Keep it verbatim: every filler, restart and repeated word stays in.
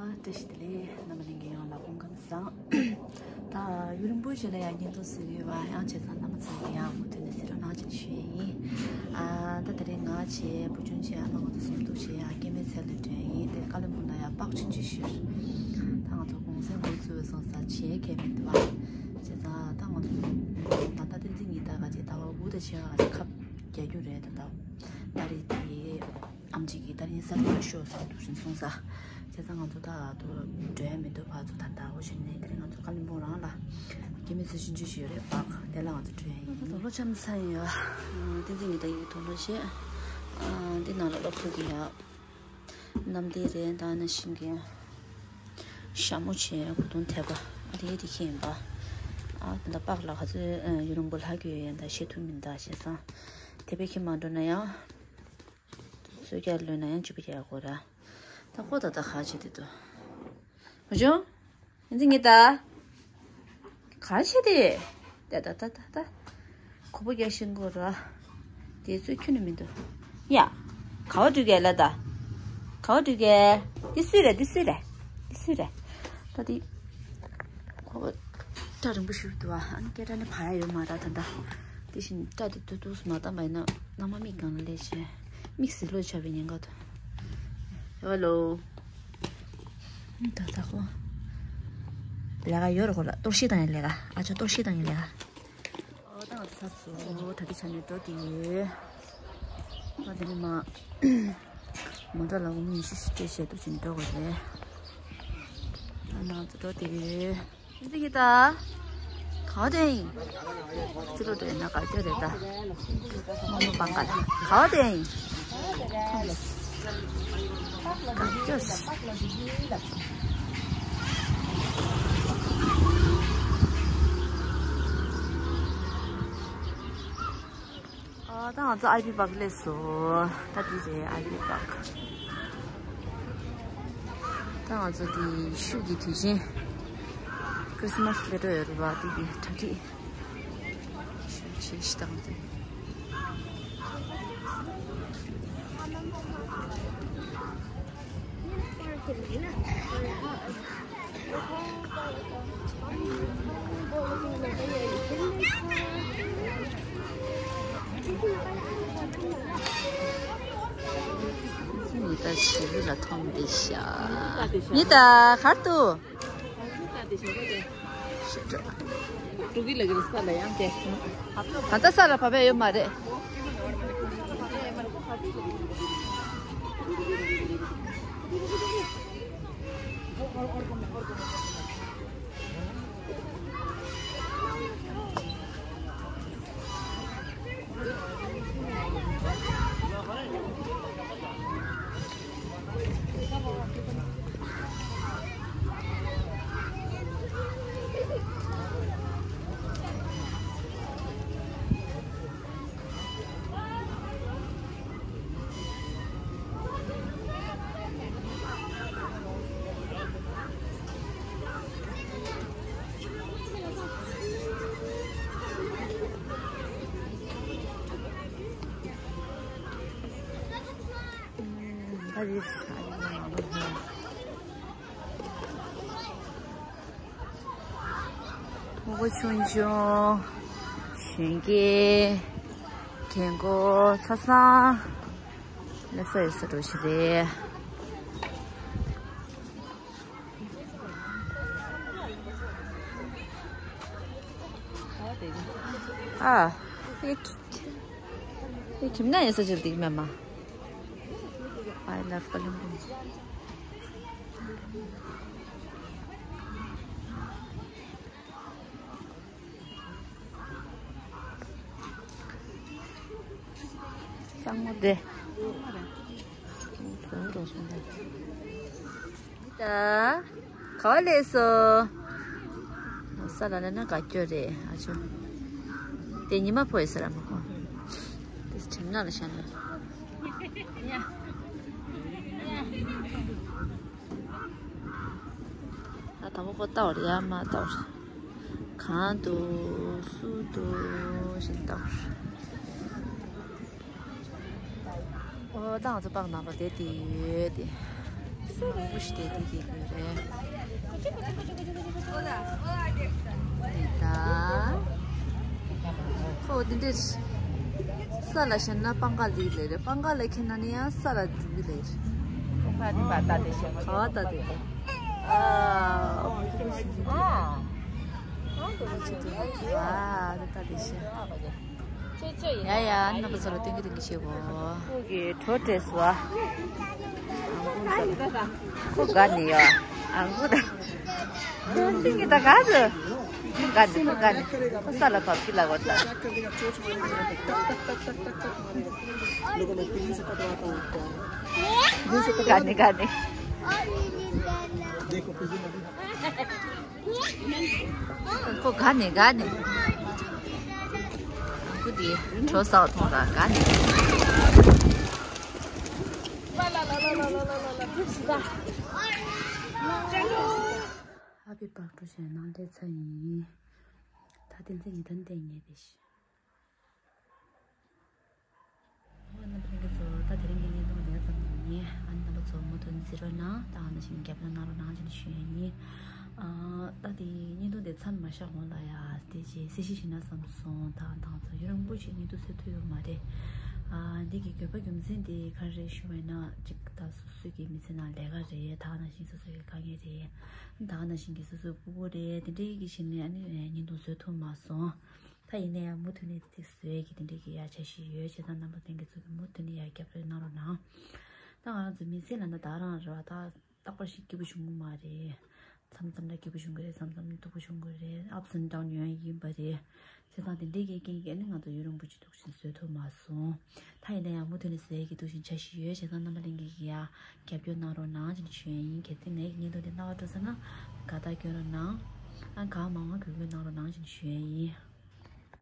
བཀྲ་ཤིས་བདེ་ལེགས། རྣམ་པ་ལྷན་རྒྱས་ཡོངས་ལ་སྐུ་ཁམས་བཟང་། ད་ཡུན་རིང་པོ་ཞིག་ལ་ཡང་བརྙན་ཐུང་གཟིགས་ཡོད་པ། ཡང་བྱས་ཙང་རྣམ་པ་ཚོ་ཡང་མུ་མཐུད་ནས་གཟིགས་རོགས་གནང་ཞེས་ཞུ་ཡས་ཡིན། ཨ་ད་དེ་རིང་ང་བྱས་བུ་ཆུང་བྱས་ཨ་མ་ང་ཚོ་གསུམ་འདུག་བྱས་ཡང་སྐྱེ་དམན་ཚལ་ལ་འགྲོ་ཡས་ཡིན། དེ་ཀ་ལི་སྦུག་ལ་ཡང་པག་ཆུང་ཆུང་ཞིག་ད་ང་ཚོ་གུང་སེང་འགོ་བཙུགས་སོང་ཙང་བྱས་གལ་མི་འདུག་བ། བྱས་ཙང་ད་ང་ཚོ་ད་ལྟ་བསྟན་འཛིན་ཉི་ཟླ་ག་ཅིག་ཟླ་བ་དགུ་དང་ཕྱེད་ཀ་ག་ཅིག་ཁབ་རྒྱག་རྒྱུ་རེད། ད་ད་ད་རེས་དེ། ཨམ་ཆི་གིས་ད་རིང་གསར་འགྱུར་ཤོག་ཟེར་འདུག་ཟིན་སོང་ས། བྱས་ཙང་ང་ཚོ་ད་དུ་འགྲོ་ཡ་མི་འདུག་ཕར་ཚུར་ད་ལྟ་འོ་ཞིག་ནས་དེ་རིང་ང་ཚོ་ཀ་ལིམ་པོང་རང་ལ་སྐྱེ་དམན་ཚལ་ཆུང་ཆུང་ཞིག་ཡོད་རེད་པ། དེ་ལ་ང་ཚོ་འགྲོ་ཡ་ཡིན། དུག་ལོག་འཆམ་ཚར་ཡོད། བསྟན་འཛིན་ཉི་ཟླ་ཡིས་དུག་ལོག་བྱས། འདི་ནང་ལ་སློབ་ཕྲུག་གི་ཡ་གནམ་བདེ་རེད། ད་ནང་བཞིན་གྱི་ཞྭ་མོ་བྱས། གོས་ཐུང་དེ་པ་དེ་དེ་ཁྱེད་ཡིན་པ། ཨ་ད་ལྟ་པགས་ལ་ག་ཚོད་ཡུན་རིང་པོ་ལྷག་གི་ཡོད་ཡ་ད་ཤེས་ཐུབ་མིན་ད། བྱས་ཙང་དེ་པས་ཁྱེད་མ་འགྲོ་ན་ཡང་། ཚོས་རྒྱག་ལོས་ན་ཡང་བཅུ་པ་རྒྱག་དགོས་ར། ད་ཁོ་ད་ལྟ་ག་བྱེད་དེ་འདུག་འོ་ཅུང་། ཡིན་ཚེ་ངེད་ད། ག་བྱེད་དེ། ད་ད་ད་ད་ད། ཁོ་པོ་རྒྱག་ཤེས་དགོས་ར། དེ་ཚོས་ཁྱོན་ནས་མི་འདུག་ཡ། ག་བ་འགྲུལ་གས་ལ་ད། ག་བ་འགྲུལ་གས། འདི་སུས་རེད། འདི་སུས་རེད། འདི་སུས་རེད། ད་འདི། ཁོ་པོ། སྐྲ་རིང་པོ་ཞིག་འདུག་ཨ། ཨ་ནི་སྐད་སྒྲ་ནི་བག་ཡ་ཡོད་མ་རེད་ད་ལྟ། དེ་བཞིན་སྐྲ་དེ་ཏུ་ཏུ་སུ་མ་བཏང་བ་ཡིན་ན་མནའ་མ་མིག་སྒང་ལ་སླེབས་བྱས། མིག་ཟིལ་ལོག་ཆགས་པའི་ཉེན་ཁ་འདུག་ཧེ་ལོ། ད་ད་ཁོ། ལས་ཀ་ཡོད་རེད་ཁོ་ལ། གཏོར་བཤིག་བཏང་ཡ་ལས་ཀ་ཨ་ཅོ། གཏོར་བཤིག་བཏང་ཡ་ལས་ཀ་ཨོ་ད་ང་ཚོ་ཚར་སོང་། ད་ལྟ་ཆ་ནས་འགྲོ་དེ་ཡོད། ང་དེ་ནས་མ། མོ་ཊ་ལ་འོ་མ་ཉི་ཤུ་ཞིག་སྤྲད་བྱས་འདུག་ཅིང་འགྲོ་དགོས་རེད། ད་ང་ཚོ་འགྲོ་དེ་ཡོད། འདི་གི་ད། ག་བ་དེ་ཡིན། ཕྱི་ལོགས་འགྲོ་ཡིན་ན་དགའ་སྐྱོ་རེད་ད། རྨོ་མོ་པང་ཁ་ལ། ག་བ་དེ་ཡིན། དགའ་སྐྱོ། ཨ་ད་ང་ཚོ་ཨའི་བི་པག་སླེབས་སོང་། ད་འདི་རེད་ཨའི་བི་པག་ད་ང་ཚོ་འདི་ཤུགས་ཀྱི་དུས་ཆེན། ཁྲིས་མས་སླེབས་འགྲོ་ཡོད་རེད་པ། འདི་གི་གྲ་སྒྲིག་ཤུགས་ཆེ་ཞིག་བཏང་སྟེ། ཉི་ཟླ་བྱིས་པ་ལ་མཐོང་བསྡད་ཤག་ཉི་ཟླ་གར་འདུག་འགྲོ་གི་ལ་གི་ས་ལ་ཡང་དེ། ད་ལྟ་ས་ལ་བབས་ཡ་ཡོད་མ་རེད། ཕྲུ་གུ་ཆུང་ཆུང་། གཞོན་སྐྱེས། རྒན་འཁོགས། ཆ་ཚང་། སླེབས་ས་ཡོད་ས་འདྲ་ཞིག་རེད། ཨ། ཨེ་ཁྱིམ་ན་ཡིན་ས་ཅིག་འདུག་མེད་མ། I love Kalimpong. གཙང་མ་དེ། གྲོང་རོ་སོང་དེ། ད། ག་བ་སླེབས་སོང་། ས་ལ་ལ་ན་དགའ་སྐྱོ་རེད་ཨ་ཅོ། དེ་ཉི་མ་ཕོ་ཡི་ས་ར་མ་ཧོ། དེ་ཁྲིམས་ནག་ལ་ཤ་ན། ད་དང་པོ་ཁོ་ལྟ་བར་ཡ་མ་ལྟ་བར། གང་འདུག་སུ་འདུག་ཞེས་ལྟ་བར། ཨོ་ད་ང་ཚོ་པག་ནང་པ་དེ་དེ་ཡོད་དེ། མང་པོ་ཞིག་དེ་དེ་གི་ཡོད་རེད། ད་ཁོ་འདི་འདྲས་ས་ལ་བཞག་ན་སྤང་ཁ་ལི་ལེ་རེད། སྤང་ཁ་ལ་ཁྱེར་ན་ནི་ཡང་ས་ལ་འགྲོ་གི་ལེ་རེད། ཁོ་ཁ་ནི་བ་ད་དེ་ཤེས་མ་ག་བ་ད་དེ་ཨ་ཨ་ད་དེ་ཤེས། ཡ་ཡ། རྣམ་པ་ཚོ་ལ་སྟོན་གྱི་རིང་གི་ཤེས་གོ། ཁོ་གི་གྲོ་སྤྲད་སོ། ཁོ་དགའ་ནི་ཡོད། ཨང་ཁོ་ད། ཁོ་ཏིང་གི་ད་ག་ཟེ། ཁོ་དགའ་ནི་ཁོ་དགའ་ནི། ཁོ་ས་ལ་བབས་ཀྱི་ལ་གོ་ད། དགའ་ནི་དགའ་ནི། ཁོ་དགའ་ནི་དགའ་ནི། ཁོ་དེ་གྲོ་ཟ་བ་མཐོང་ད་དགའ་ནི། ཧ་པི་བར་ཊི་ཞེས་ནང་ལས་ཚ་ཡིན། ད་བསྟན་འཛིན་ཉི་ལྡན་བསྟན་ཉེ་དེ་ཤི། ཨོ་རྣམ་པ་ལྷན་རྒྱས་ཚོ། ད་དེ་རིང་གི་བརྙན་ཐུང་དེ་ཙམ་ཡིན། ཨ་ནི་རྣམ་པ་ཚོ་མུ་མཐུད་གཟིགས་རོགས་གནང་། ད་ཨ་ནི་བཞིན་རྒྱབ་སྐྱོར་གནང་རོགས་གནང་ཅེས་ཞུ་ཡ་ཡིན། ཨ་ད་དེ་བརྙན་ཐུང་དེ་མཚམས་མ་བཞག་གོང་ལ་ཡ་དེ་རྗེས་གསལ་བཤད་ཞུས་ན་བསམ་སོང་། ད་ད་ཚོ་ཡུན་རིང་པོ་ཞིག་བརྙན་ཐུང་བཟོ་ཐུབ་ཡོད་མ་རེད། ཨ་འདི་གི་དགོས་པ་རྒྱུ་མཚན་དེ་ག་རེ་ཞུ་བ་ཡིན་ན། གཅིག་ད་སོ་སོའི་གི་མི་ཚེ་ནང་ལས་ཀ་རེད། ད་ནང་བཞིན་སོ་སོའི་གི་དཀའ་ངལ་རེད། ད་ནང་བཞིན་གི་སོ་སོའི་སྤུ་གུ་རེད། དེ་འདྲའི་གི་ཞིག་ནས་ཨ་ནི་བརྙན་ཐུང་བཟོ་ཐུབ་མ་སོང་། ད་ཡིན་ན་ཡང་མུ་མཐུད་ནས་ཚིག་བཟོ་ཡས་ཀྱི་དེ་འདྲའི་གི་ཡ་འཆར་གཞི་ཡོད། བྱས་ཙང་རྣམ་པ་ལྷན་རྒྱས་ཚོ་གི་མུ་མཐུད་ནས་ཡ་རྒྱབ་སྐྱོར་གནང་རོགས་གནང་། ད་ང་རང་ཚོ་མི་ཚེ་ལ་ན་ད་རང་རེད་བ། ད་རྟག་པར་ཞིག་སྐྱིད་པོ་བྱུང་གི་མ་རེད། མཚམས་མཚམས་ལ་སྐྱིད་པོ་བྱུང་གི་རེད། མཚམས་མཚམས་སྡུག་པོ་བྱུང་གི་རེད། ups and down ཡོང་ཡ་ཡིན་པ་རེད། བྱས་ཙང་དེ་འདྲའི་གི་རྐྱེན་གྱིས་ཨ་ནི་ང་ཚོ་ཡུན་རིང་པོ་ཅིག་འདུག་བཞིན་བཟོ་ཐུབ་མ་སོང་། ད་ཡིན་ན་ཡང་མུ་མཐུད་ནས་བཟོ་ཡས་ཀྱི་འདུག་བཞིན་འཆར་གཞི་ཡོད། བྱས་ཙང་རྣམ་པ་ལྷན་རྒྱས་ཀྱིས་ཡ་རྒྱབ་སྐྱོར་གནང་རོགས་གནང་ཅེས་ཞུ་ཡ་ཡིན། གལ་སྲིད་ངའི་བརྙན་ཐུང་འདི་སྣང་བ་འགྲོ་ས་ན་དགའ་རྟགས་སྐྱོན་རོགས་གནང་། ཨ་དགའ་མང་མང་གུས་གུས་གནང་རོགས་གནང་ཅེས་ཞུ་ཡ་ཡིན།